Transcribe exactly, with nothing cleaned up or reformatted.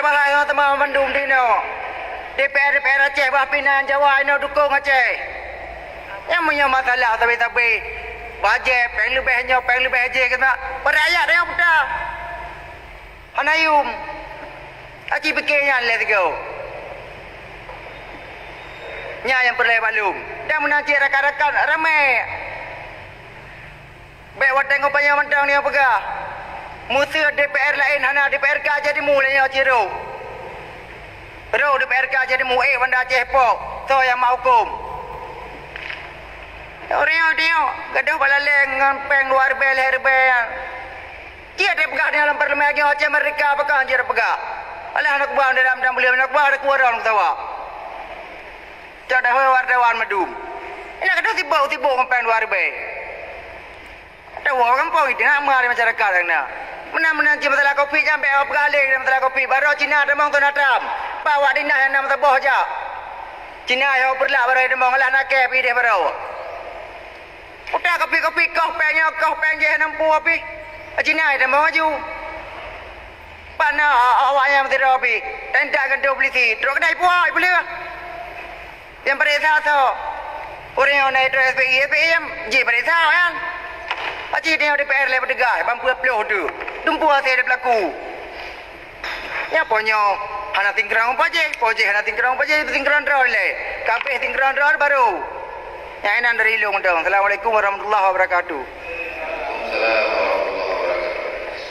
Pahai ngon teuma mandum di inoe. DPR, DPR Aceh bah pinan Jawa inoe dukong Aceh. Nyang meunyoe masalah sabe-sabe, bajée péng leubeh nyoe, péng leubeh jih keunan, para rakyat nyang buta. Hana yum. Aci pike nyan lé sigoe. Nyan nyang peureulée maklum. Dan meunan cit rakan-rakan ramé. Bék watée ngon panyang mantong nyoe peugah. Meuseu DPR laén hana, DPRK Aceh Timu lé nyoe cit rôh. Rôh DPRK Aceh Timu, éh, Banda Aceh po, soe nyang mak huköm. Ureuëng nyoe, nyoe, gadoh bak laleng ngon péng dua ribée, lhée ribée nyan. Cit tapeugah nyoe lam parlemen nyoe Aceh Merdeka, pakon cit tapeugah. Alah, aneuk buah dalam dan beliau aneuk buah ada kuarong sawa. Cok dah wartawan madum. Ina gadoh sibok-sibok ngon péng dua ribée. Tawoe gampông itu nak mari masyarakat na. Meunan-meunan cit masalah Covid nyan bék awak peugah lé masalah Covid. Baroe Cina tamong tu na Trump. Pak wak dinah nyang na meusaboh jak. Cina yoh peureulak baroe tamong alah nakée pih deh baroe. Utak Covid-Covid koh péng nyoe, koh péng jih hana mampu pih. Cina tamong aju. Pana awak nyang meusidroe pih. Dan tak gantung polisi. Trok kedai puai boleh. Nyang pareksa soe? Ureuëng nyang na itu S P I, S P I nyang jih pareksa kan? Aci tengok D P R lé petugas, bang peuet ploh tu. Dumpu hase dipelaku. Nyan po nyoe hana tingkrong po jih, po jih hana tingkrong po jih, tingkrong droe lé. Kabeh tingkrong droe baru. Nyang inan dari Ilong dong. Assalamualaikum warahmatullahi wabarakatuh.